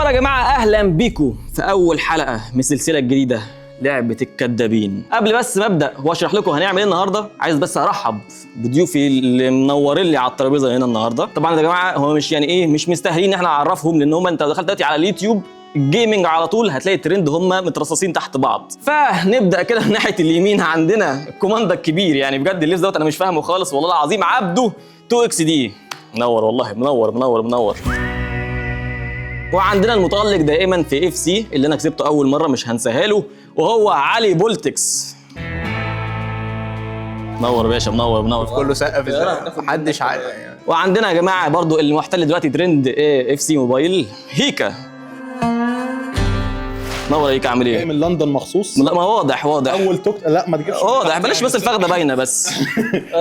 الاخبار يا جماعه؟ اهلا بيكم في اول حلقة من السلسلة الجديدة لعبه الكدابين. قبل بس ما ابدا واشرح لكم هنعمل ايه النهارده، عايز بس ارحب بضيوفي اللي منورين لي على الترابيزة هنا النهارده. طبعا يا جماعة هو مش يعني ايه، مش مستاهلين ان احنا نعرفهم، لان هم انت لو دخلت دلوقتي على اليوتيوب gaming على طول هتلاقي الترند هم مترصصين تحت بعض. فنبدا كده من ناحية اليمين، عندنا الكوماندا الكبير، يعني بجد اللبس دوت انا مش فاهمه خالص والله العظيم، عبده 2 XD. منور والله، منور منور منور. وعندنا المتألق دائما في FC اللي انا كسبته اول مرة مش هنساها له، وهو علي بولتكس. منور يا باشا، منور منور. كله سقف ازاي؟ محدش عارف. وعندنا يا جماعة برضو المحتل دلوقتي ترند FC Mobile، هيكا. نور يا هيكا، عامل جاي ايه؟ من لندن مخصوص. لا ما واضح واضح. اول توك، لا ما تجيبش. واضح، بلاش بس الفخده باينة بس.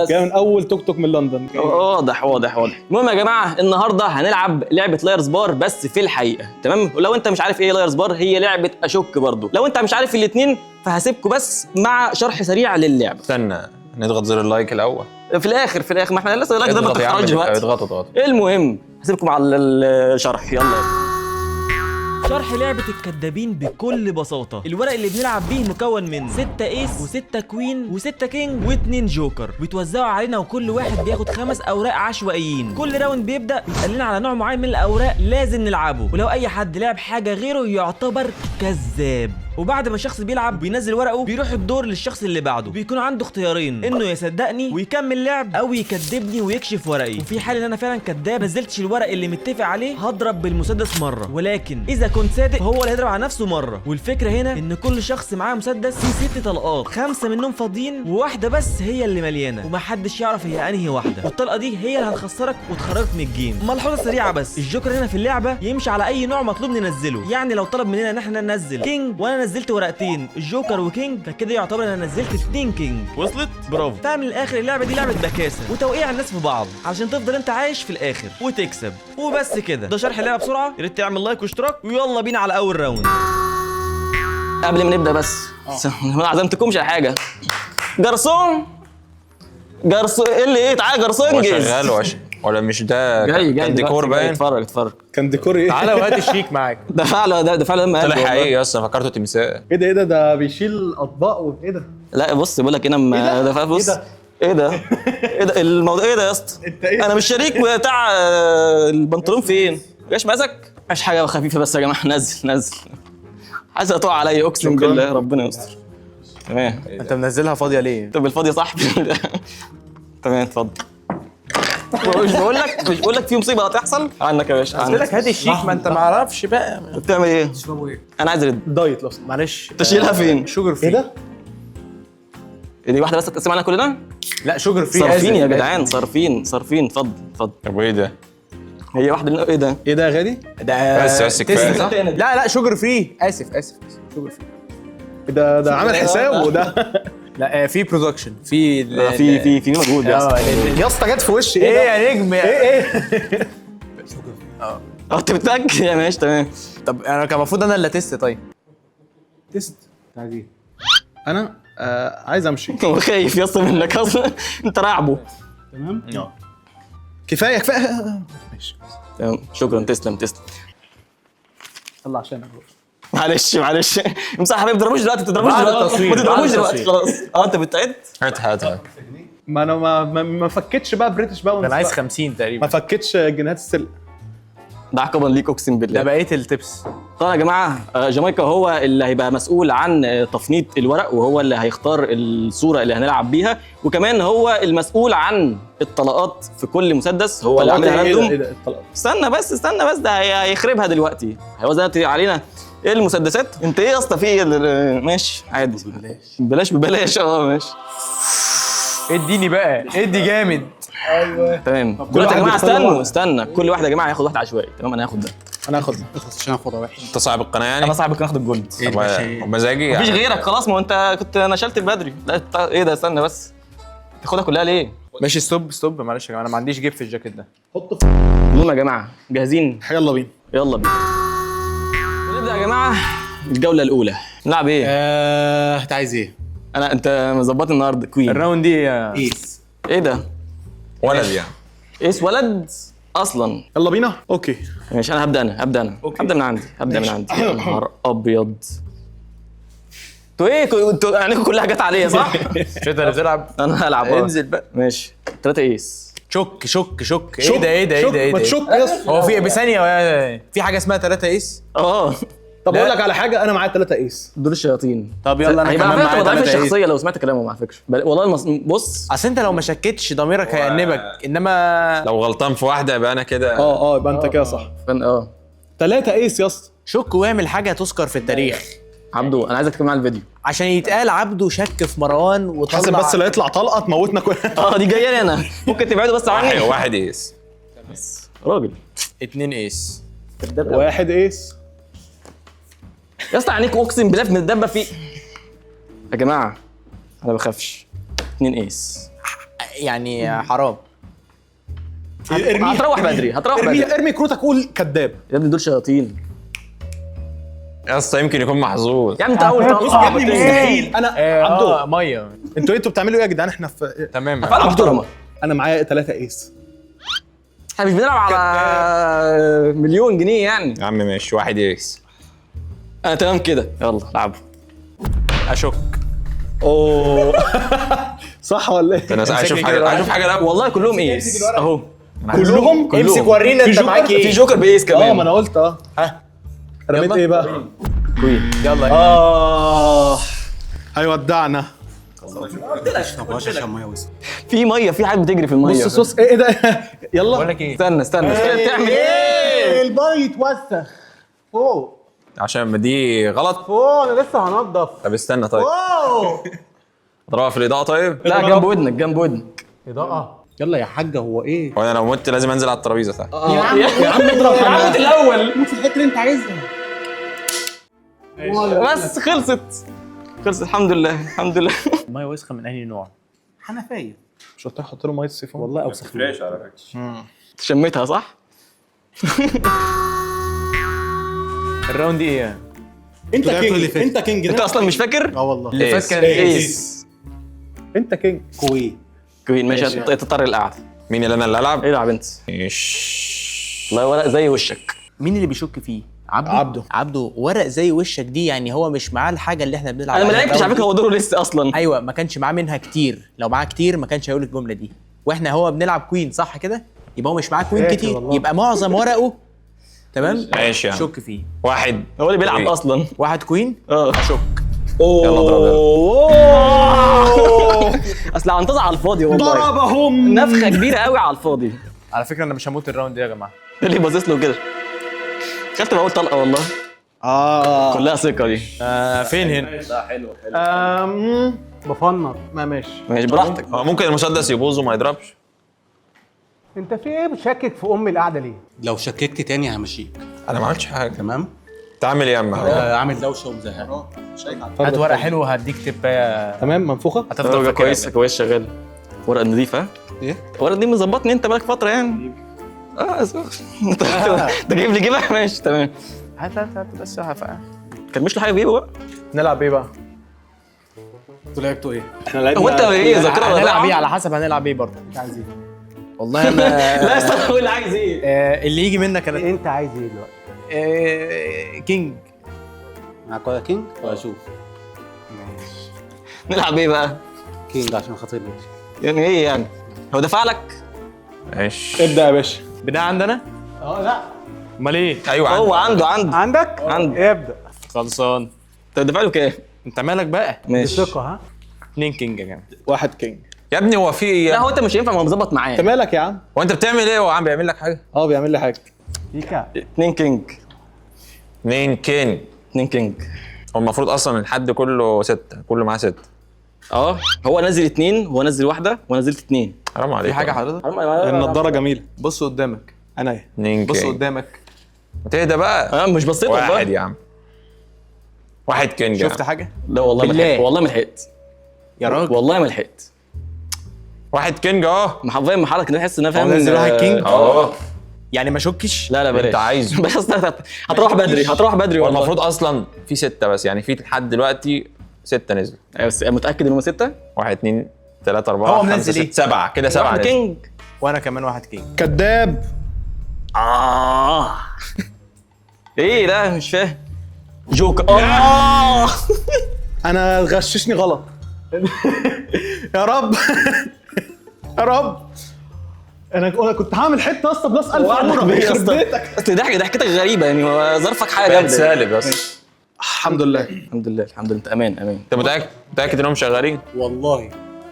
جاي من اول توك توك من لندن. واضح واضح واضح. المهم يا جماعة النهارده هنلعب لعبه liar's bar بس في الحقيقه، تمام؟ ولو انت مش عارف ايه liar's bar، هي لعبه اشك برضو. لو انت مش عارف الاثنين فهسيبكم بس مع شرح سريع للعبة. استنى نضغط زر ال like الاول. في الاخر في الاخر، ما احنا لسه like ده ما اضغط يا عم، تختارش دلوقتي. اضغط اضغط. المهم هسيبكم على الشرح، يلا. شرح لعبة الكدابين بكل بساطة، الورق اللي بنلعب بيه مكون من 6 ace و6 queen و6 king و2 جوكر، بيتوزعوا علينا وكل واحد بياخد 5 اوراق عشوائيين. كل round بيبدأ بيتقال لنا على نوع معين من الاوراق لازم نلعبه، ولو اي حد لعب حاجة غيره يعتبر كذاب. وبعد ما الشخص بيلعب بينزل ورقة، بيروح الدور للشخص اللي بعده، بيكون عنده اختيارين، انه يصدقني ويكمل لعب او يكذبني ويكشف ورقي. وفي حال ان انا فعلا كذاب نزلتش الورق اللي متفق عليه، هضرب بالمسدس مرة، ولكن اذا كنت صادق هو اللي هيضرب على نفسه مرة. والفكرة هنا ان كل شخص معاه مسدس فيه 6 طلقات، 5 منهم فاضيين وواحدة بس هي اللي مليانة، ومحدش يعرف هي انهي واحدة، والطلقه دي هي اللي هتخسرك وتخرجك من ال game. ملحوظة سريعة بس، الجوكر هنا في اللعبة يمشي على اي نوع مطلوب ننزله، يعني لو طلب مننا ان احنا ننزل king وانا نزلت ورقتين الجوكر و king، فكده يعتبر انا نزلت 2 king. وصلت؟ برافو. فمن الاخر اللعبة دي لعبه بكاسه وتوقيع الناس في بعض عشان تفضل انت عايش في الاخر وتكسب. وبس كده، ده شرح اللعبة بسرعة. يا ريت تعمل like واشتراك، ويلا بينا على اول round. قبل ما نبدا بس، ما عزمتكمش على حاجة. جرسون جرسون، ايه اللي ايه؟ تعالى جرسون. هو جز. شغال ولا مش ده؟ جاي جاي كان ديكور دلوقتي، جاي. باين. اتفرج اتفرج. كان ديكور ايه؟ تعالى وهات الشيك معاك. ده فعلا ده فعلا ما طلع حقيقي اصلا، فكرته تمثال. ايه ده ايه ده ده بيشيل اطباق ايه ده؟ لا بص بقول لك انا ما ده فعلا، بص. إيه ده؟ ايه ده؟ ايه ده الموضوع؟ ايه ده يا اسطى؟ انت ايه؟ انا مش شريك بتاع البنطلون فين؟ جاش ماسك؟ مش حاجة خفيفة بس يا جماعة. نزل نزل، عايز تقع عليا اقسم بالله، ربنا يستر. تمام. انت منزلها فاضية ليه؟ طب الفاضي يا صاحبي. تمام اتفضل. مش بقول لك، مش بقول لك في مصيبة هتحصل عنك يا باشا؟ قلت عنك. لك هات الشيك، ما انت ما اعرفش بقى. بتعمل ايه؟ تشربوا ايه؟ انا عايز رد. diet لو سمحت. معلش. تشيلها فين؟ sugar free. ايه ده؟ دي واحدة بس هتقسم علينا كلنا؟ لا sugar free. صارفين يا جدعان، صارفين صارفين. اتفضل اتفضل. طب وايه ده؟ هي واحدة ايه ده؟ ايه ده يا غالي؟ ده بس كفاية. test صح؟ لا لا sugar free، اسف اسف اسف. sugar free. إيه ده؟ ده عامل حسابه ده. لا في production في في مجهود يا اسطى. يا اسطى جت في وشي. ايه ايه ده؟ يا نجم؟ ايه ايه؟ اه انت متاكد؟ يا ماشي تمام. طب انا كان المفروض انا اللي test. طيب test عايز ايه؟ انا عايز امشي. هو خايف يا اسطى منك اصلا، انت راعبه. تمام؟ كفاية كفاية، ماشي. تمام شكرا، تسلم تسلم. يلا عشان معلش معلش، امسح يا حبيبي، ما تضربوش دلوقتي، ما تضربوش بعد دلوقتي، التصوير، ما تضربوش بعد دلوقتي التصوير. خلاص. اه انت بتعد؟ هات هات هات. ما انا ما فكتش بقى British pounds. انا عايز بقى. 50 تقريبا. ما فكتش جنيهات السلق. ده عقابا ليك اقسم بالله. ده بقية ال tips. طبعا يا جماعة جامايكا هو اللي هيبقى مسؤول عن تفنيط الورق، وهو اللي هيختار الصورة اللي هنلعب بيها، وكمان هو المسؤول عن الطلقات في كل مسدس، هو اللي عاملها ايه ده؟ ايه random. ده الطلقات؟ استنى بس استنى بس، ده هيخربها دلوقتي، هيوزع علينا ايه المسدسات؟ انت ايه يا اسطى في ايه؟ ماشي عادي، بلاش ببلاش. اه ماشي. اديني بقى، ادي جامد. تمام. كل دلوقتي يا واحد جماعة يختار استنوا واحدة. استنى، كل واحد يا جماعة هياخد واحدة عشوائي، تمام؟ انا هاخد ده. انا هاخد ده. اخلص عشان اخدها وحش. انت صاحب القناة يعني؟ انا صاحب ناخد ال gold. طب مزاجي مفيش يعني. غيرك خلاص، ما هو انت كنت نشلت بدري. لا ايه ده؟ استنى بس، تاخدها كلها ليه؟ ماشي stop stop، معلش يا جماعة انا ما عنديش جيب في الجاكيت ده. حطه في المهم يا جماعة جاهزين؟ يلا بينا. يلا بينا ونبدا يا جماعة الجولة الاولى. نلعب ايه؟ انت عايز ايه؟ انا انت مظبط النهارده queen. ال round دي ace. ايه ده؟ ولد يعني. ace ولد. اصلا. يلا بينا. okay ماشي، انا هبدا، انا هبدا، انا هبدا من عندي، هبدا من عندي. يا نهار ابيض، انتوا ايه؟ انتوا عينيكم كلها جت عليا صح؟ مش انت اللي بتلعب؟ انا هلعب. انزل بقى. ماشي، 3 ace. شك شك شك. ايه ده ايه ده ايه ده ايه ما ده؟ تشك يا اسطى. هو في بثانيه في حاجة اسمها 3 ace؟ اه. طب اقول لك على حاجة، انا معايا 3 ace. دول الشياطين. طب يلا انا هيبقى كمان على معايا فكرة ضعيف 3 ace. الشخصية لو سمعت كلامهم على فكرة. والله بص، اصل انت لو ما شكتش ضميرك هيأنبك، انما لو غلطان في واحدة يبقى انا كده. اه يبقى انت كده صح. 3 ace يا اسطى. شك واعمل حاجة تذكر في التاريخ. عبدو انا عايزك تكمل على الفيديو عشان يتقال عبده شك في مروان وطلع. حاسب بس لا يطلع طلقه تموتنا كلنا. دي جاية لي انا، ممكن تبعدوا بس عني. واحد ace. بس راجل. 2 ace. 1 ace يا اسطى عينيك اقسم بالله متدبه في. يا جماعة انا ما بخافش. 2 ace يعني حرام. ارميها. هتروح بدري، هتروح بدري. ارمي كروتك قول كذاب. يا ابني دول شياطين يا اسطى يمكن يكون محظوظ. يا عم. انت اول طلقه يا ابني مستحيل. انا عبدو مية. انتوا بتعملوا ايه يا جدعان؟ احنا في تمام. افعال محترمه. انا معايا 3 ace. احنا مش بنلعب على مليون جنيه يعني. يا عم ماشي، 1 ace. انا تمام كده، يلا العبوا. اشك. اوه صح ولا ايه؟ انا عايز اشوف حاجة، عايز اشوف حاجة. لا والله كلهم ace اهو. كلهم امسك ورينا انت معاك في ايه. جوكر ب ace كمان. ما انا قلت. ها رميت ايه بقى؟ queen. يلا. هيودعنا. في مية، في حاجة بتجري في المية. بص صوص ايه ده؟ يلا بقول لك ايه، استنى استنى استنى، تعمل ايه؟ الباي يتوسخ فوق. عشان دي غلط. فوق انا لسه هنضف. طب استنى، طيب فوق. اضربها في الاضاءة. طيب لا جنب ودنك، جنب ودنك. اضاءه. يلا يا حاجة، هو ايه؟ هو انا لو مت لازم انزل على الترابيزة تحت. يا عم يا عم اضرب. يا عم الاول موت في الحتة اللي انت عايزها. بس خلصت، خلصت الحمد لله، الحمد لله. المية وسخة من انهي نوع؟ حنفية. مش قلت لك حط له مية السيفون؟ والله اوسخ منها. على فكرة. شميتها صح؟ ال round دي ايه؟ انت king، انت king. انت اصلا مش فاكر؟ اه والله. اللي فات كان ace. انت king. queen. queen. ماشي، تضطر القعدة. مين اللي انا اللي العب؟ العب انت. ماشي. والله ورق زي وشك. مين اللي بيشك فيه؟ عبده. عبده. عبده ورق زي وشك دي، يعني هو مش معاه الحاجة اللي احنا بنلعب انا ما عليها. لعبتش على فكرة، هو دوره لسه اصلا. ايوه ما كانش معاه منها كتير، لو معاه كتير ما كانش هيقول الجملة دي. واحنا هو بنلعب queen صح كده؟ يبقى هو مش معاه queen كتير، والله. يبقى معظم ورقة تمام. ماشي يا عم. شك فيه. 1. هو اللي بيلعب اصلا. 1 queen. اشك. يلا اضرب يلا. اصل عنطزه على الفاضي والله. ضربهم. نفخه كبيرة قوي على الفاضي. على فكرة انا مش هموت ال round دي يا جماعة. اللي باصص له كده. خدت بقول طلقه والله. كلها ثقة دي. فين هنا؟ بفنط. ما ماشي ماشي براحتك. هو ممكن المسدس يبوظ وما يضربش. انت في ايه بتشكك في ام القعدة ليه؟ لو شككت تاني همشيك. انا ما عملتش حاجة. تمام. تعمل ايه يا عم؟ عامل دوشه ومزهق. هات ورقة حلوة هديك تبايه. تمام منفوخه. هتفضل فاكرها. كويس كويس، شغال. ورقة نظيفة. ايه؟ الورقة دي مظبطني انت بقالك فترة يعني. انت جايب لي جيبها. ماشي تمام. هات هات هات بس هفقع. كان مش له حاجة في جيبه بقى. نلعب ايه بقى؟ انتوا لعبتوا ايه؟ احنا لعبنا. هو انت ايه ذاكره ولا هنلعب ايه؟ ضايعة؟ على حسب هنلعب ايه برضه. انت عايز ايه؟ والله انا لا استنى، قول عايز ايه؟ اللي يجي منك انا. انت عايز ايه دلوقتي؟ king. معاك ولا king؟ واشوف نلعب ايه بقى؟ king عشان خاطري. ماشي. يعني ايه يعني؟ هو دفع لك؟ ماشي. ابدا يا باشا. بناء عندنا؟ لا. امال ايه؟ ايوه هو عندي. عنده عندك؟ عنده. ابدا. خلصان. انت دفع له كام؟ انت مالك بقى؟ ماشي. بثقة. ها؟ 2 king يا جماعة. 1 king. يا ابني هو في ايه؟ لا هو انت مش هينفع، ما هو مظبط معاه. انت مالك يا عم؟ هو انت بتعمل ايه؟ هو عم بيعمل لك حاجة؟ بيعمل لي حاجة. بيكا. 2 king. 2 king. 2 king. هو المفروض اصلا الحد كله 6، كله معاه 6. هو نزل 2 وهو نزل واحدة وانا نزلت 2. حرام عليك. في حاجة حضرتك؟ النضارة جميلة. بص قدامك. عينيا. 2 بص king. قدامك. تهدى بقى. انا مش بصيت 1 والله. يا عم. 1 king يا شفت عم. حاجة؟ لا والله ما بالله. لحقت، والله ما لحقت. يا راجل والله ما لحقت. 1 king اهو. محافظين محرك كده، تحس ان انا فاهم. هو نزل واحد king؟ يعني ما شكش؟ لا لا بلاش. انت عايزه. بس هتروح بدري، هتروح بدري هو والله. المفروض اصلا في 6 بس، يعني في لحد دلوقتي 6 نزلوا. أيوة، بس متاكد ان هم 6؟ 1 2 3 4 هو 5 منزل 6 ايه؟ 7 كده، 7 واحد نزلوا. king. وانا كمان 1 king. كذاب. ايه ده؟ مش فاهم. جوكر. انا غششني غلط. يا رب يا رب، انا كنت هعمل حتة يا اسطى plus 1000 عمره. يخرب بيتك. اصل ضحكتك غريبة يعني، ظرفك حاجة جامدة. سالب بس. الحمد لله الحمد لله الحمد لله. انت امان امان. انت متاكد انهم شغالين؟ والله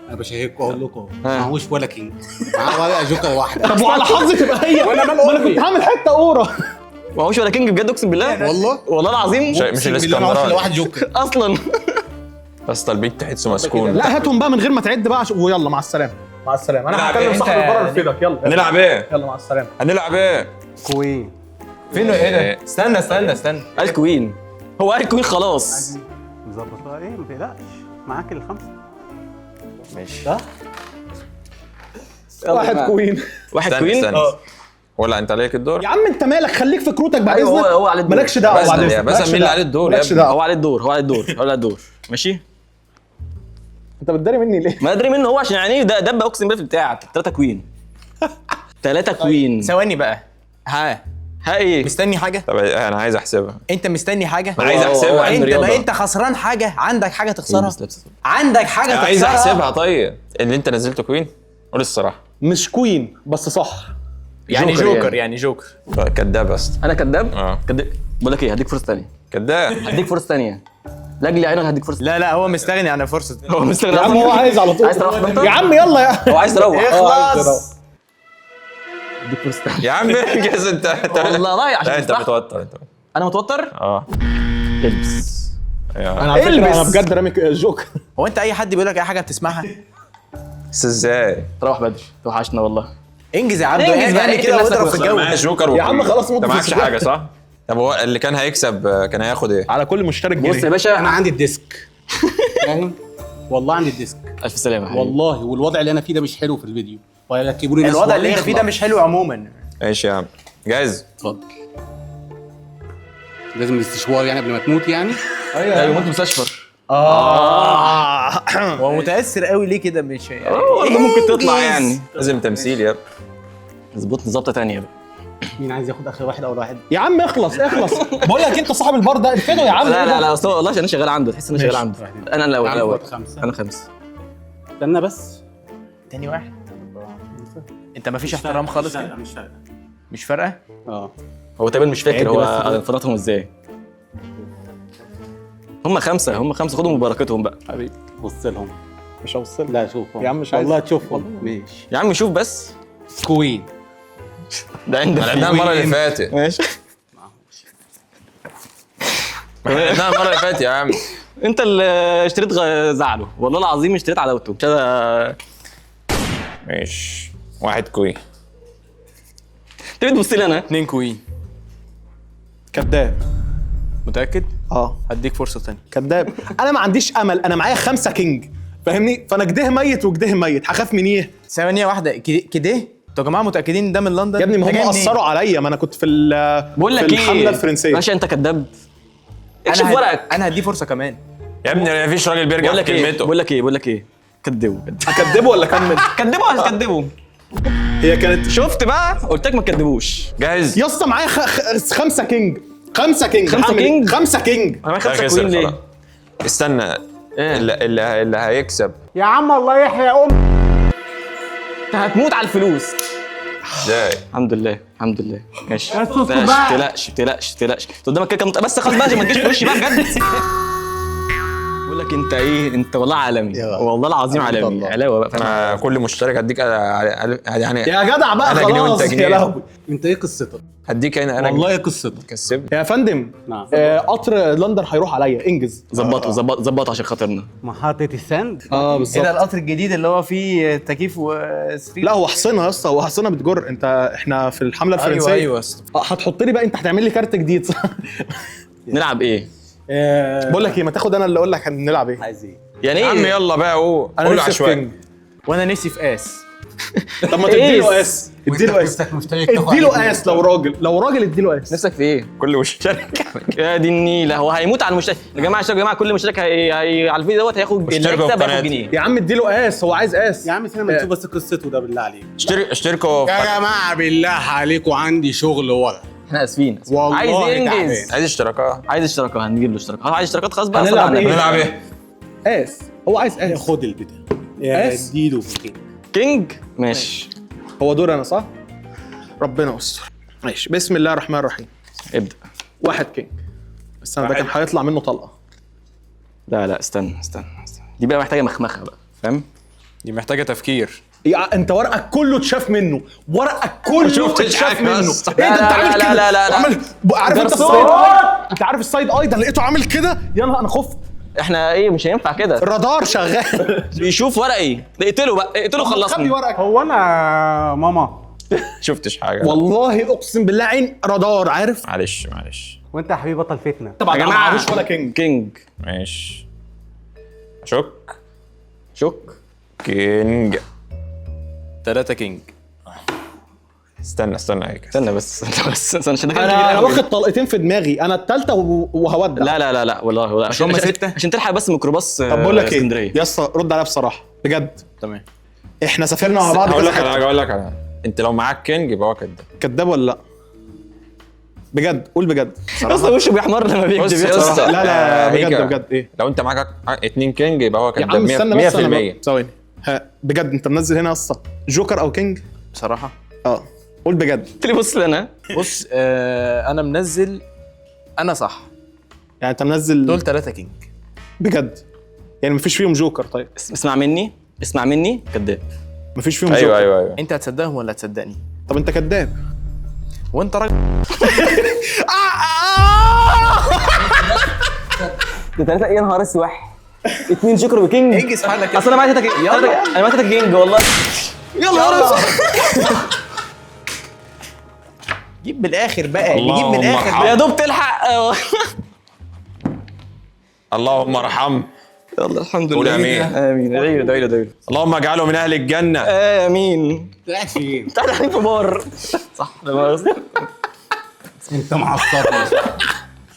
انا بشهيكوا اقول لكم معهوش ولا king، معاه ولا جوكر واحدة. طب وعلى حظي تبقى هي. وانا انا كنت هعمل حتة قوره. معهوش ولا king بجد؟ اقسم بالله. والله والله العظيم مش الاسكندراني واحد جوكر اصلا. بس البيت تحسه مسكون. لا هاتهم بقى من غير ما تعد بقى ويلا مع السلامة مع السلامة. انا هكلم صاحب البار الفيدك. يلا هنلعب ايه؟ يلا مع السلامة. هنلعب ايه؟ queen. فين ايه ده؟ استنى استنى استنى. قال queen، هو قال queen خلاص. نظبط بقى. ايه ما تقلقش، معاك الخمسة. ماشي. صح؟ واحد queen. واحد queen. ولا انت عليك الدور؟ يا عم انت مالك، خليك في كروتك بعد اذنك. هو عليه الدور. مالكش دعوه بعد اذنك. بس مين اللي عليه الدور؟ مالكش دعوه. هو عليه الدور، هو عليه الدور، هو عليه الدور. ماشي. انت بتداري مني ليه؟ ما ادري منه هو عشان عينيه ده دب. اقسم بالله في بتاع 3 queen. 3 queen. ثواني بقى. ها ها ايه؟ مستني حاجة؟ طب انا عايز احسبها. انت مستني حاجة؟ انا عايز احسبها. انت ما انت خسران حاجة؟ عندك حاجة تخسرها؟ عندك حاجة تخسرها؟ عايز احسبها. طيب اللي انت نزلته queen؟ قول الصراحة. مش queen بس صح. يعني جوكر، يعني جوكر. كداب بس. انا كداب؟ كداب. بقول لك ايه، هديك فرصة ثانية. كداب. هديك فرصة ثانية لاجل عينك، هديك فرصة. لا لا هو مستغني عن فرصة. هو مستغني يا عم، هو عايز على طول. عايز تروح انت؟ يا عم يلا يا هو عايز يروح. اخلص. هديك فرصة ثانية يا عم انجز انت. والله ضايع عشان لا انت متوتر. انت انا متوتر؟ البس. انا على فكرة انا بجد رامي جوكر. هو انت اي حد بيقول لك اي حاجة بتسمعها؟ بس ازاي؟ تروح بدري، توحشنا والله. انجز يا عبدو، انجز بقى اعمل كده واضرب في الجو. معايا جوكر يا عم خلاص. انت معكش حاجة صح؟ طب هو اللي كان هيكسب كان هياخد ايه؟ على كل مشترك جنيه. بص يا باشا انا عندي ال disc. فاهم؟ والله عندي ال disc. الف سلامه حبيبي. والله والوضع اللي انا فيه ده مش حلو في الفيديو. ولا تجيبوني ناس. الوضع اللي انت فيه ده مش حلو عموما. ماشي يا عم، جاهز؟ اتفضل. لازم الاستشوار يعني قبل ما تموت يعني؟ ايوه ممكن مستشفر. هو متاثر قوي ليه كده؟ مش يعني برضه ممكن تطلع يعني. لازم تمثيل يا ابني. اظبطني ظبطه ثانية بقى. مين عايز ياخد اخر واحد؟ اول واحد يا عم اخلص اخلص. بقول لك انت صاحب البار ده ارفده يا عم. لا لا لا اصل والله عشان انا شغال عنده، تحس ان انا شغال عنده. انا الاول. الاول خمسة. انا خمسة. استنى بس. تاني واحد. انت مفيش احترام خالص. مش فارقه. مش فارقه؟ هو تقريبا مش فاكر هو فرطهم ازاي. هم خمسة، هم خمسة، خدهم ببركتهم بقى. حبيبي بص لهم. مش هوصل. لا شوفهم يا عم مش عايز. والله تشوفهم. ماشي يا عم شوف بس. queen. ده عندك. لعبناها المرة اللي فاتت. ماشي. لعبناها المرة اللي فاتت يا عم. انت اللي اشتريت زعله والله العظيم، اشتريت عداوته. ماشي. واحد queen. انت بتبص لي انا؟ 2 queen. كداب. متاكد؟ اه هديك فرصة ثانية. كداب. انا ما عنديش امل، انا معايا 5 king فاهمني؟ فانا كده ميت وكده ميت، هخاف من ايه؟ ثانية واحدة. كده انتوا يا جماعة متاكدين ان ده من لندن؟ يا ابني ما هم قصروا عليا، ما انا كنت في بقول لك في ايه الحملة الفرنسية. ماشي انت كداب. اكشف ورقك. انا هديه فرصة كمان يا ابني مفيش راجل بيرجع في كلمته. بقول لك ايه، بقول لك ايه، كدبه. اكدبه ولا اكمل؟ كدبه ولا كدبه؟ هي كانت شفت بقى، قلت لك ما تكدبوش. جاهز يا اسطى؟ معايا 5 king. 5 king. 5 king؟ 5 king. انا معايا 5 queen ليه؟ استنى إيه؟ اللي هيكسب يا عم الله يحيى ام. انت هتموت على الفلوس. ازاي؟ الحمد لله الحمد لله. ماشي ما تقلقش تقلقش تقلقش. قدامك كده بس خلاص بقى، ما تجيش في وشي بقى بجد. بقول لك انت ايه، انت والله عالمي، والله العظيم عالمي. علاوه بقى. انا كل مشترك هديك يعني يا جدع بقى خلاص يا لهوي. انت ايه قصتك؟ هديك انا والله ايه قصتك؟ كسبني يا فندم. نعم. قطر لندن هيروح عليا، انجز. ظبطه ظبطه عشان خاطرنا. محطة السند. بالظبط. ايه ده القطر الجديد اللي هو فيه تكييف وسرير؟ لا هو حصنها يا اسطى، هو حصنها بتجر. انت احنا في الحملة الفرنسية. ايوه ايوه. هتحط لي بقى، انت هتعمل لي كارت جديد صح؟ نلعب ايه؟ بقول لك ايه، ما تاخد انا اللي اقول لك هنلعب ايه. عايز ايه يعني ايه يا عم؟ يلا بقى قول. انا قول نفسي في عشوائي. king. وانا نفسي في ace. طب ما تديله ace، اديله ace، اديله ace. لو راجل، لو راجل اديله ace. نفسك في ايه؟ كل مشترك. يا دي النيله، هو هيموت على المشترك يا جماعة. اشتركوا يا جماعة، كل مشترك هي على الفيديو دوت هياخد، اللي اشتركوا هيكسب في هياخد قناتي. جنيه. يا عم اديله ace، هو عايز ace. يا عم سيبنا ما نشوف بس قصته ده بالله عليك. اشتركوا يا جماعة بالله عليكم، عندي شغل ورا. احنا اسفين. والله عايز ينجز. تعبان. عايز اشتراكات. عايز اشتراكات، هنجيب له اشتراكات. عايز اشتراكات خلاص بقى. هنلعب صلى على إيه؟ النبي. نلعب ايه؟ ace، هو عايز ace. خد البتاع. ace؟ اديله king. ماشي. هو دور انا صح؟ ربنا يستر. ماشي، بسم الله الرحمن الرحيم. ابدا. واحد king. بس انا ده كان هيطلع منه طلقه. لا لا استنى استنى استنى، دي بقى محتاجه مخمخه بقى، فاهم؟ دي محتاجه تفكير. يا انت ورقك كله اتشاف منه، ورقك كله شفتش اتشاف حاجة منه. بس. ايه ده انت لا، عامل لا، كده؟ لا، لا، لا. عامل، عارف انت جرسون. ال side eye؟ انت عارف ال side eye ده؟ لقيته عامل كده، يا نهار انا خفت. احنا ايه، مش هينفع كده. الرادار شغال. بيشوف ورقي، اقتله بقى، اقتله خبي خلصني. ورقك. هو انا ماما شفتش حاجة. والله اقسم بالله عين رادار، عارف؟ معلش معلش. وانت يا حبيبي بطل فتنة. طبعا يا جماعة. معهوش ولا king. king. ماشي. اشك. شك. king. 3 king. استنى استنى هيك. استنى بس، استنى بس، استنى عشان دخلت كتير انا قوي. واخد طلقتين في دماغي، انا الثالثة وهودع. لا لا لا لا والله والله، مش هم 6؟ عشان تلحق بس ميكروباص. طب بقول لك ايه اسكندرية. يا اسطى، رد عليا بصراحة بجد. تمام. احنا سافرنا مع بعض هقول كذا لك على حتة. حاجة، هقول لك على حاجة. انت لو معاك king يبقى هو كداب. كداب ولا لا؟ بجد قول بجد. يا اسطى وشه بيحمر لما بص بيكذب يا يا اسطى. اسطى. لا لا بجد هيكا. بجد ايه؟ لو انت معاك 2 king يبقى هو يا كداب عم استنى بس، أنا 100%. ثواني. ها بجد انت منزل هنا يا اسطى جوكر او king؟ بصراحة قول بجد. قلت لي بص لنا. بص، انا منزل، انا صح. يعني انت منزل دول 3 king بجد؟ يعني مفيش فيهم جوكر؟ طيب اسمع مني، اسمع مني، كداب. مفيش فيهم جوكر. ايوه ايوه ايوه. انت هتصدقهم ولا هتصدقني؟ طب انت كداب. وانت راجل. ده 3 ايه يا نهار اسوح؟ 2 joker و king. انجز حالك. اصل انا معايا 3 king، انا معايا 3 king والله. يا نهار اسود. جيب من الاخر بقى، نجيب من اللهم الاخر. ارحم. يا دوب تلحق. اللهم ارحم. يلا الحمد لله. قول امين. امين. ادعي له ادعي له ادعي له. اللهم اجعله من اهل الجنة. امين. طلعت فين؟ انت قاعدين في بار صح؟ لا مؤاخذة. انت معصبني.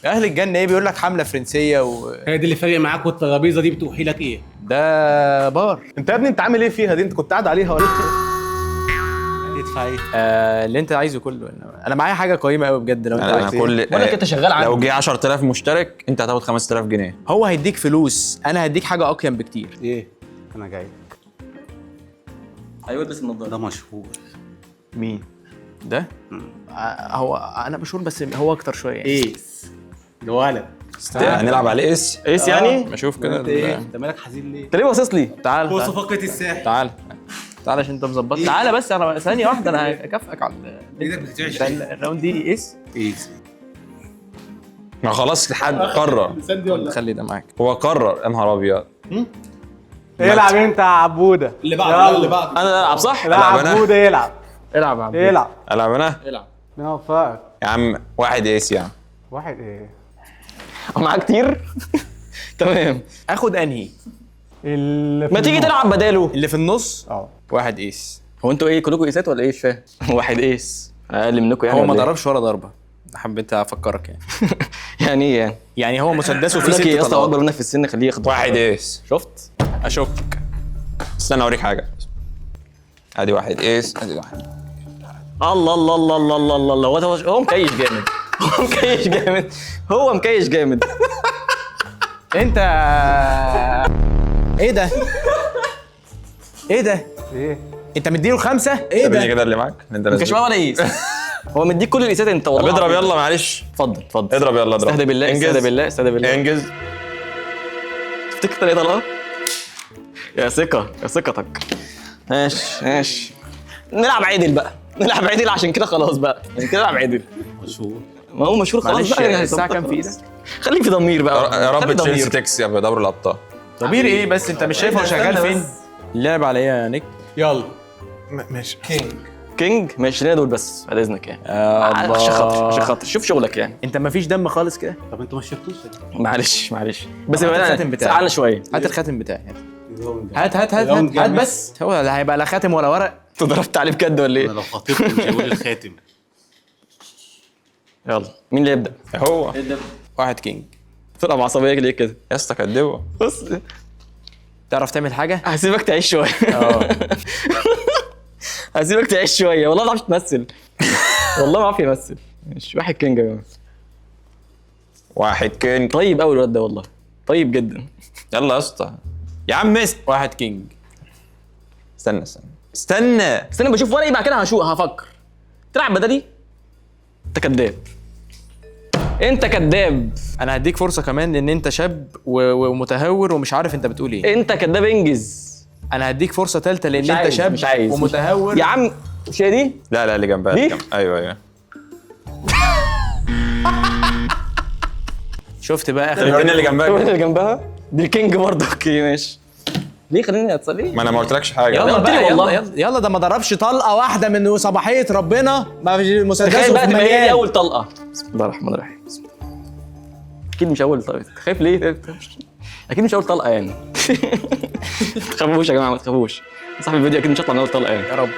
اهل الجنة ايه؟ بيقول لك حمله فرنسية و هي دي اللي فارق معاك، والترابيزه دي بتوحي لك ايه؟ ده بار. انت يا ابني انت عامل ايه فيها دي؟ انت كنت قاعد عليها ولا ايه؟ تدفع ايه؟ اللي انت عايزه كله. انا معايا حاجة قيمة قوي بجد لو انت انا عايز. كل بقول لك انت شغال عندي. لو جه 10000 مشترك انت هتاخد 5000 جنيه. هو هيديك فلوس، انا هديك حاجة اقيم بكتير. ايه؟ انا جاي. ايوه البس النضارة. ده مشهور. مين ده؟ هو انا مشهور بس هو اكتر شوية يعني. ace ده ولد. هنلعب على ace. ace يعني؟ ما اشوف كده. انت ايه؟ انت مالك حزين ليه؟ انت ليه باصص لي؟ تعال هو تعال صفقة الساحل. تعال تعال عشان انت مظبط. تعالى بس، انا ثانية واحدة، انا هكافئك على ايدك بتتعش. ال round دي. ace ace. ما خلاص لحد قرر. خلي ده معاك. هو قرر. يا نهار ابيض. العب انت يا عبوده. اللي بعده اللي بعده. انا العب صح؟ لا ألعب أنا؟ عبوده يلعب. العب يا عبود. يلعب. العب انا العب. ربنا يوفقك. يا عم. واحد ace يا عم. واحد ايه؟ معاه كتير. تمام. اخد انهي؟ اللي في ما تيجي النص. تلعب بداله. اللي في النص. اه واحد ace. هو انتوا ايه كلكم ايسات ولا ايه؟ مش فاهم. واحد ace اقل منكم يعني هو ما ولا إيه؟ ضربش ولا ضربه. حبيت افكرك يعني. يعني ايه يعني؟ يعني هو مسدسه فيه بقول لك 6 ايه يا اسطى، هو طلقات. اكبر منك في السن، خليه ياخد. واحد ace. شفت؟ اشك. استنى اوريك حاجة. ادي واحد ace، ادي واحد. الله الله الله الله الله الله الله. هو مكيش جامد. هو مكيش جامد. هو مكيش جامد. انت ايه ده؟ ايه ده؟ ايه؟ انت مديله 5؟ ايه وريني ده؟ كده اللي معاك. اللي انت ما كانش نزلته. معاه ولا ace. هو مديك كل الايسات انت والله. طب اضرب العظيم. يلا معلش. اتفضل اتفضل. اضرب يلا اضرب. استهدى بالله، انجز. استهدى بالله، استهدى بالله. انجز. تفتكر طريقة طلقة؟ يا ثقة، يا ثقتك. ماشي ماشي. نلعب عدل بقى، نلعب عدل عشان كده خلاص بقى، يعني كده نلعب عدل. مشهور. ما هو مشهور خلاص معلش، بقى يعني. الساعة كام في ايدك؟ خليك في ضمير بقى. يا رب خلي تشيلسي ضمير. تكسب دوري الابطال. ضمير ايه بس؟ انت مش شايف هو شغال فين؟ اللعب على ايه يا نجم؟ يلا. ماشي. king ماشي لنا دول بس بعد اذنك يعني. يا عشان خاطر، عشان خاطر شوف شغلك يعني. انت مفيش دم خالص كده؟ طب انتوا ما شربتوش؟ معلش معلش بس هات بقى الخاتم بتاعك. سقعنا شوية. هات الخاتم بتاعي. هات هات هات هات, هات, هات بس. هو لا هيبقى لا خاتم ولا ورق. انت ضربت عليه بجد ولا انا ايه؟ لو خاطبته مش هيقول الخاتم. يلا مين اللي يبدا؟ هو واحد king. تلعب عصبية ليه كده؟ يا اسطى كدبه. بص تعرف تعمل حاجة؟ هسيبك تعيش شوية. هسيبك تعيش شوية، والله ما بعرفش تمثل. والله ما بعرف يمثل. ماشي، واحد king يا جماعة. واحد king. طيب قوي الواد ده والله، طيب جدا. يلا يا اسطى يا عم است. واحد king. استنى استنى استنى استنى بشوف ورقي بعد كده هشوف هفكر. تلعب بدلي؟ انت كداب، انت كداب. انا هديك فرصة كمان لان انت شاب ومتهور ومش عارف انت بتقول ايه. انت كداب، انجز. انا هديك فرصة ثالثة لان مش انت عايز، شاب مش عايز. ومتهور. يا عم مش هي دي؟ لا لا اللي جنبها. دي؟ اللي جنبها. ايوه ايوه. شفت بقى اخر وريني اللي جنبها. اللي جنبها دي ال king برضه. okay ماشي. ليه خليني اتصلي؟ ما انا ما قلتلكش حاجة. يلا قلت لي بقى، والله. يلا يلا، ده ما ضربش طلقه واحدة من صباحية ربنا، ما فيش مسدسه تخيل بقى في تبقى هي دي المليان. اول طلقه. بسم الله الرحمن الرحيم. بسم الله. اكيد مش اول طلقه. خايف ليه؟ اكيد مش اول طلقه يعني. ما تخافوش يا جماعة، ما تخافوش. صاحب الفيديو اكيد مش هطلع من اول طلقه يعني. يا رب.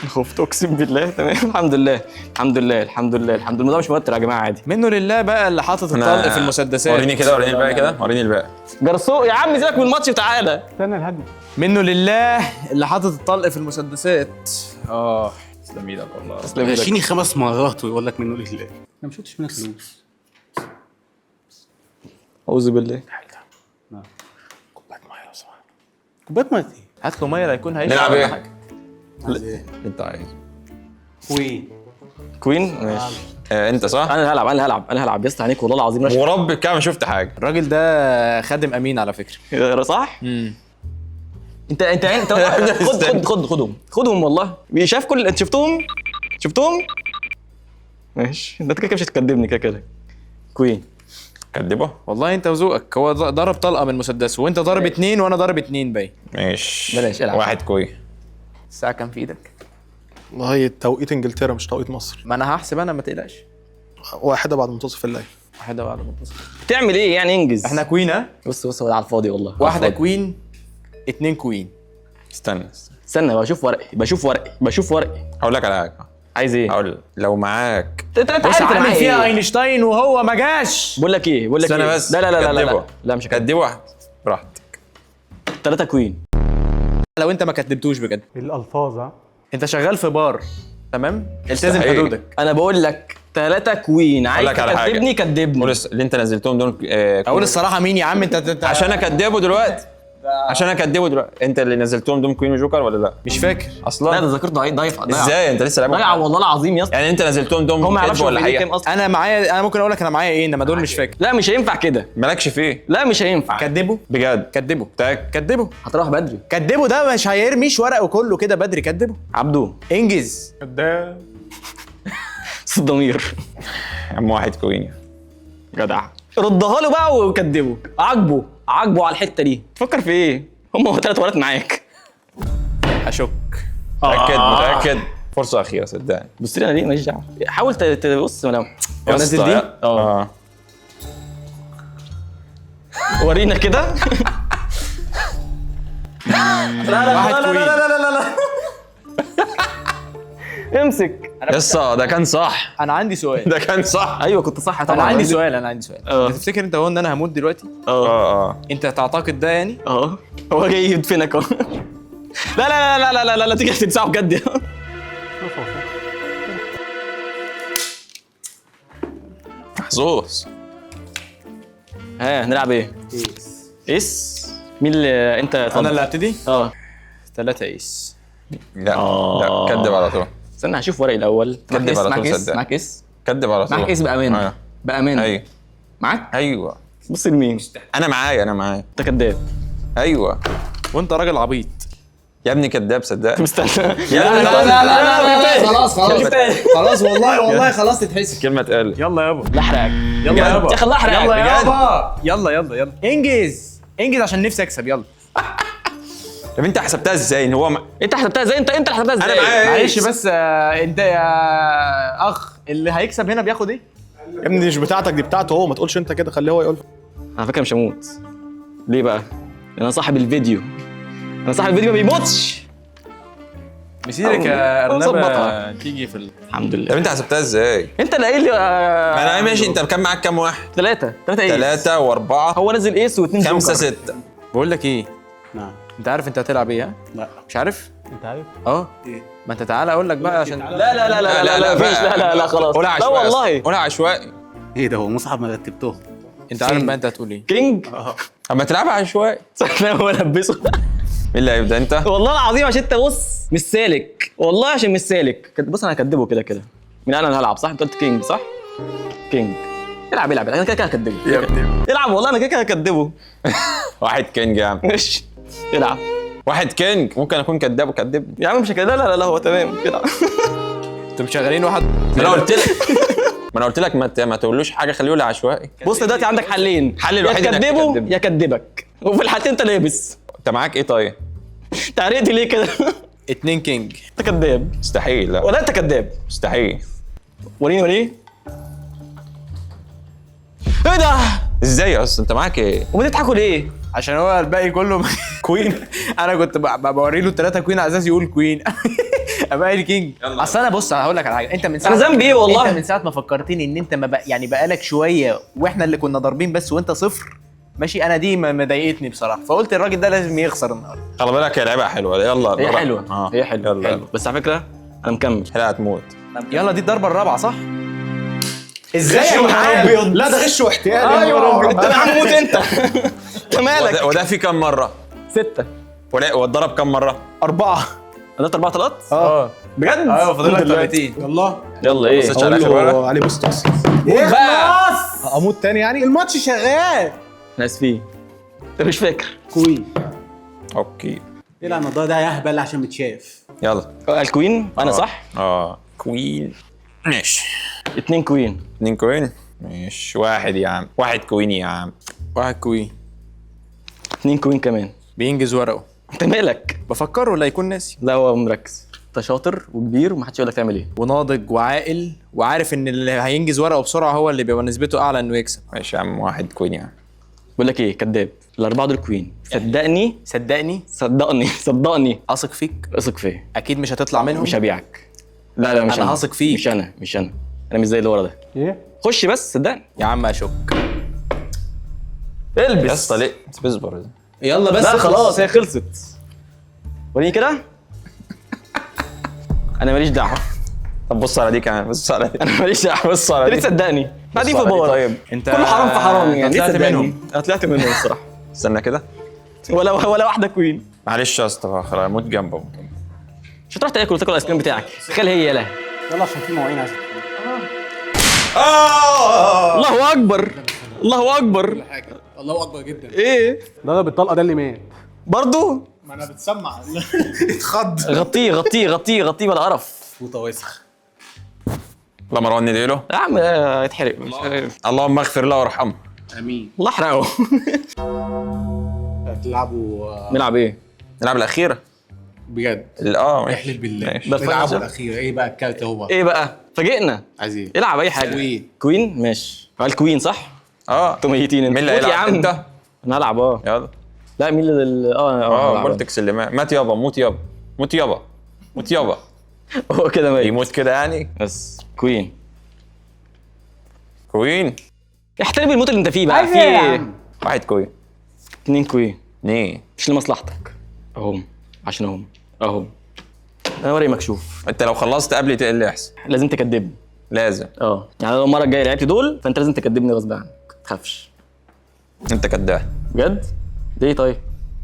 خفت اقسم بالله. تمام الحمد لله الحمد لله الحمد لله الحمد لله. الموضوع مش موتر يا جماعة، عادي. منه لله بقى اللي حاطط الطلق في المسدسات. وريني كده، وريني الباقي كده، وريني الباقي. جرسو يا عم سيبك من الماتش وتعالى. استنى الهجمة. منه لله اللي حاطط الطلق في المسدسات. تسلم ايدك والله. تسلم ايدك. ماشيني 5 مرات ويقول لك منه لله. انا ما شفتش منك فلوس. اعوذ بالله. كوباية مية لو سمحت. كوباية مية ايه؟ هات له مية لا يكون هيشرب نلعب ولا ايه؟ حاجة. انت عايزه queen. queen ماشي. انت صح؟ انا اللي هلعب، انا اللي هلعب، انا هلعب يا اسطى عينيك والله العظيم. رشا. ورب الكعبة ما شفت حاجة. الراجل ده خادم امين على فكرة. صح؟ انت انت انت خد خد خد خدهم خدهم والله. شايف كل انت شفتهم؟ شفتهم؟ ماشي، انت كده كده مش هتكدبني كده كده. queen. كدبه؟ والله انت وذوقك. هو ضرب طلقه من مسدسه وانت ضارب 2 وانا ضارب 2 باين. ماشي بلاش، العب. واحد queen. الساعة كام في ايدك؟ والله توقيت انجلترا مش توقيت مصر. ما انا هحسب انا، ما تقلقش. 1 بعد منتصف الليل. 1 بعد منتصف. بتعمل ايه يعني؟ انجز. احنا queen ها؟ بص بص هو ده على الفاضي والله. واحدة queen، 2 queen. استنى استنى بشوف ورقي، بشوف ورقي، بشوف ورقي. هقول لك على حاجة. عايز ايه؟ هقول لو معاك. انت بص عارف انا عامل معايا فيها ايه. اينشتاين وهو ما جاش. بقول لك ايه، بقول لك استنى ايه. بس. لا لا لا لا لا كدبه. لا مش هكدب. كدبه واحد براحتك. 3 queen. لو انت ما كدبتوش بجد. الالفاظ ها. انت شغال في بار تمام؟ التزم مستحيل. حدودك. انا بقول لك 3 queen. عايز لك على حاجة. تكدبني كدبني. قول اللي انت نزلتهم دول. اقول الصراحة مين يا عم انت عشان اكدبه دلوقتي. عشان اكدبه دلوقتي. انت اللي نزلتهم دول queen و joker ولا لا؟ مش فاكر اصلا. لا ده ذاكرته ضعيف. ازاي انت لسه لعبهم؟ ضايعة والله العظيم يا اسطى. يعني انت نزلتهم دول هو ما يعرفش كدب ولا هو في حقيقة؟ كام اصلا. انا معايا، انا ممكن اقول لك انا معايا ايه، انما دول مش فاكر. لا مش هينفع كده. مالكش فيه. لا مش هينفع. كدبه بجد. كدبه متأكد؟ كدبه هتروح بدري. كدبه. ده مش هيرميش ورقة كله كده بدري. كدبه. عبدو انجز. كداب. صوت ضمير. يا عم واحد queen. جدع. ردها له بقى وكدبه. عاجبه، عاجبه على الحتة دي. تفكر في ايه؟ هم 3 ورقات معاك. اشك. متأكد؟ متأكد؟ فرصة أخيرة صدقني. بص لي انا ليه؟ ماليش دعوه. حاول تبص ملامح. يا نازل اسطى، دي؟ اه. ورينا كده. لا لا لا لا لا لا لا لا. امسك. يا اسطى ده كان صح. انا عندي سؤال. ده كان صح. ايوه كنت صح طبعا. انا عندي سؤال، انا عندي سؤال. اه. انت تفتكر انت هو ان انا هموت دلوقتي؟ اه اه. انت تعتقد ده يعني؟ اه هو جاي يدفنك اهو. لا لا لا لا لا لا لا تيجي تدفعه بجد. محظوظ. ها نلعب ايه؟ ace. ace؟ مين اللي انت؟ اتفضل. انا اللي هبتدي؟ اه 3 ace. لا لا كدب على طول. استنى هشوف ورقي الاول. كدب على معاك طول ace؟ صدق. معاك ace؟ كدب على طول. معاك ace بامانه. بامانه. ايوه معاك؟ ايوه. بص لمين؟ انا معايا، انا معايا. انت كداب. ايوه وانت راجل عبيط يا ابني كداب صدقني. مستنى. لا لا لا لا لا خلاص خلاص خلاص والله والله خلاص تتحسب. كلمة اتقالت. يلا يابا. لا احرقك. يلا يابا. يا اخي الله احرقك. يلا يابا. يلا يلا يلا انجز انجز عشان نفسي اكسب. يلا. طب انت حسبتها ازاي ان هو انت حسبتها ازاي؟ انت اللي حسبتها ازاي؟ انا معايا معلش بس انت يا اخ اللي هيكسب هنا بياخد ايه؟ يا ابني مش بتاعتك دي، بتاعته هو. ما تقولش انت كده، خليه هو يقول. على فكرة مش هموت. ليه بقى؟ لان انا صاحب الفيديو انا صاحب الفيديو ما بيموتش. مسيرك يا ارنبه تيجي في الحمد لله. طب انت حسبتها ازاي؟ انت اللي قايل لي. ما انا ماشي. انت كان معاك كام واحد؟ 3 3 ace. 3 و4. هو نزل ace و2 5 6. بقول لك ايه؟ نعم. انت عارف انت هتلعب ايه؟ ها؟ لا. مش عارف؟ انت عارف؟ اه. ايه؟ ما انت تعالى اقول لك بقى عشان لا لا لا لا لا لا مفيش. لا لا لا خلاص. قولها لا عشوائي. والله قولها عشوائي. ايه ده؟ هو مصعب ما رتبته. انت عارف بقى انت هتقول ايه؟ king. اما تلعبها عشوائي. انا هو لبسه. مين اللي هيبدا؟ انت؟ والله العظيم عشان انت بص مش سالك، والله عشان مش سالك. بص انا هكدبه كده كده. مين انا اللي هلعب صح؟ انت قلت king صح؟ king. العب العب، انا كده كده هكدبه. يا ابني العب والله انا كده كده هكدبه. واحد king يا عم. ماشي العب واحد king. ممكن اكون كداب وكدبني يا عم. مش كده. لا لا لا هو تمام كده. انتوا مشغلين واحد. ما انا قلت لك، ما انا قلت لك ما تقولوش حاجة، خليه يقول عشوائي. بص دلوقتي عندك حلين. حل الوحيد يا انك تكدبه تكدبه يا كدبك، وفي الحالتين انت لابس. انت معاك ايه طيب؟ انت عرقت ليه كده؟ 2 king. انت كداب. مستحيل. لا ولا انت كداب. مستحيل. وريني وريني. ايه ده؟ ازاي اصلا انت معاك ايه؟ وبتضحكوا ليه؟ عشان هو الباقي كله queen. انا كنت بوري له 3 queen على اساس يقول queen. ابقى ال king. اصل انا بص انا هقول لك على حاجة. انت من ساعة انا ذنبي ايه والله؟ انت من ساعة ما فكرتني ان انت ما بقى يعني بقالك شوية واحنا اللي كنا ضاربين بس وانت صفر ماشي. انا دي ما ضايقتني بصراحة، فقلت الراجل ده لازم يخسر النهارده. خلي بالك هي لعبه حلوة. يلا هي حلوة. هي حلوة. يلا حلوة. بس على فكرة انا مكمل. حلقة هتموت. يلا دي الضربة الرابعة صح؟ ازاي يا ابيض؟ لا ده غش واحتيال. ايوه انت يا عم موت انت. انت مالك؟ وده في كام مرة؟ 6. واتضرب كام مرة؟ 4. انا 4 طلقات؟ اه بجد؟ ايوه فاضل لك طلقتين. يلا يلا ايه؟ بصيتش على اخر ورقة. عليه بوست اصلا. بقى اموت تاني يعني؟ الماتش شغال. احنا اسفين. انت مش فاكر. queen. okay العب النضارة ده يا اهبل عشان متشاف. يلا. ال queen انا صح؟ اه queen. ماشي. 2 queen. 2 queen. ماشي. 1 يا عم. 1 queen يا عم. 1 queen. 2 queen كمان. بينجز ورقة. انت مالك؟ بفكره ولا يكون ناسي. لا هو مركز. انت شاطر وكبير ومحدش يقول لك تعمل ايه. وناضج وعاقل وعارف ان اللي هينجز ورقة بسرعة هو اللي بيبقى نسبته اعلى انه يكسب. ماشي يا عم. 1 queen يا عم. بقول لك ايه؟ كداب. ال4 دول queen. صدقني صدقني صدقني صدقني. اثق فيك. اثق فيا. اكيد مش هتطلع منهم. مش هبيعك. لا لا مش انا هثق فيك. مش انا مش انا. انا مش زي اللي ورا ده. ايه؟ خش بس صدقني. يا عم اشك. البس يا اسطى ليه؟ اصبر. يلا بس لا خلاص هي خلصت. وريني كده. انا ماليش دعوه. طب بص على دي كمان. بص على دي. انا ماليش دعوه. بص على ليه دي. تصدقني؟ قاعدين في على دي بورا. طيب. انت كله حرام في حرام يعني. ليه طلعت تصدقني؟ منهم. انا طلعت منهم الصراحة. استنى كده. ولا واحدة queen. معلش يا اسطى خلاص اموت جنبه. مش هتروح تاكل وتاكل الايس كريم بتاعك. تخيل هي لا. يلا عشان في مواعين عايز. الله اكبر. الله اكبر. الله اكبر جدا. ايه؟ ضرب الطلقة ده اللي مات برضه؟ ما انا بتسمع. اتخض. غطيه غطيه غطيه غطيه بلا قرف. فوطه وسخ. لا مروان نديله. يا عم يتحرق. اللهم اغفر له وارحمه. امين. الله احرقه. هتلعبوا نلعب ايه؟ نلعب الاخيرة. بجد؟ اه احلف بالله. ماشي. ده ال final نلعبوا صح؟ الاخيرة. ايه بقى الكارت هو؟ ايه بقى؟ فاجئنا. عايز ايه؟ العب اي حاجة. queen. queen ماشي. قال queen صح؟ اه انتوا ميتين. مين اللي موت يا هيلعب؟ عم. انت؟ انا هلعب اه. يلا. لا مين اللي اه هلعب. بولتكس اللي مات. مات يابا. موت يابا. موت يابا. موت يابا. هو كده ميت. يموت كده يعني. بس queen. queen. احترم الموت اللي انت فيه بقى. في ايه؟ 1 queen. 2 queen. 2. مش لمصلحتك. اهم عشان اهم اهم. انا ورقي مكشوف. انت لو خلصت قبلي ايه اللي يحصل؟ لازم تكدبني. لازم. اه يعني لو المرة الجاية لعبت دول فانت لازم تكدبني غصب عنك. ما تخافش. انت كداب. بجد؟ ليه طيب؟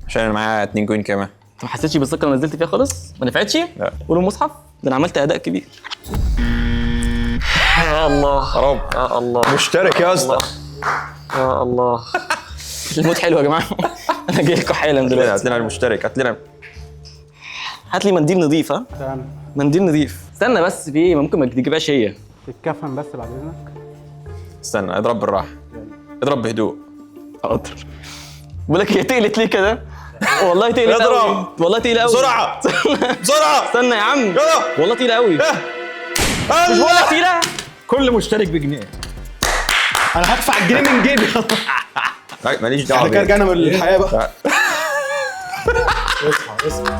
عشان انا معايا 2 queen كمان. انت ما حسيتش بالثقة اللي نزلت فيها خالص؟ ما نفعتش؟ لا. قول المصحف؟ ده انا عملت اداء كبير. يا الله يا رب. يا الله مشترك يا اسطى. يا الله. الموت حلو يا جماعة. انا جاي لكم حالا دلوقتي. هات لنا المشترك. هات لنا. هات لي منديل نظيف. ها؟ استنى منديل نظيف. استنى بس في ايه؟ ممكن ما تجيبهاش هي. الكفن بس بعد اذنك. استنى اضرب بالراحة. اضرب بهدوء. حاضر. بقول لك هي تقلت ليه كده؟ والله تقلت قوي. اضرب. والله تقيلة قوي. بسرعة بسرعة. استنى يا عم. يلا. والله تقيلة قوي. مش بقول لك تقيلة؟ كل مشترك بجنيه. انا هدفع الجنيه من جيبي. ماليش دعوه. احنا كده رجعنا من الحياة بقى. اصحى اصحى،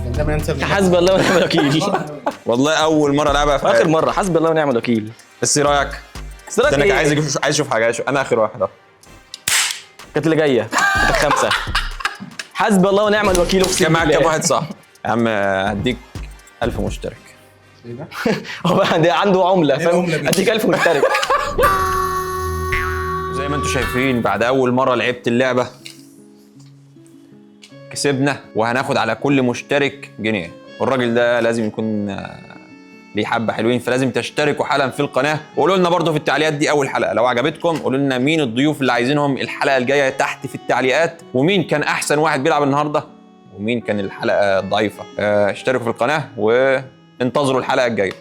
عندما ينسى حسبي الله ونعم الوكيل. والله اول مرة العبها في اخر حياتي. مرة، حسبي الله ونعم الوكيل. بس ايه رايك؟ بس رأيك استنى إيه؟ عايز اشوف حاجة، انا اخر واحد اهو. كانت اللي جاية كانت الخمسة. حسبي الله ونعم الوكيل، اقسم كان معاك بالله. كام واحد صح؟ يا عم هديك 1000 مشترك. هو بقى ده عنده عمله، فاهم؟ العملة دي؟ اديك 1000 مشترك. زي ما انتم شايفين بعد اول مرة لعبت اللعبة كسبنا، وهناخد على كل مشترك جنيه، والراجل ده لازم يكون ليه حبه حلوين، فلازم تشتركوا حالا في القناة، وقولوا لنا برضو في التعليقات دي اول حلقة لو عجبتكم، قولوا لنا مين الضيوف اللي عايزينهم الحلقة الجاية تحت في التعليقات، ومين كان احسن واحد بيلعب النهارده، ومين كان الحلقة ضعيفة. اشتركوا في القناة وانتظروا الحلقة الجاية.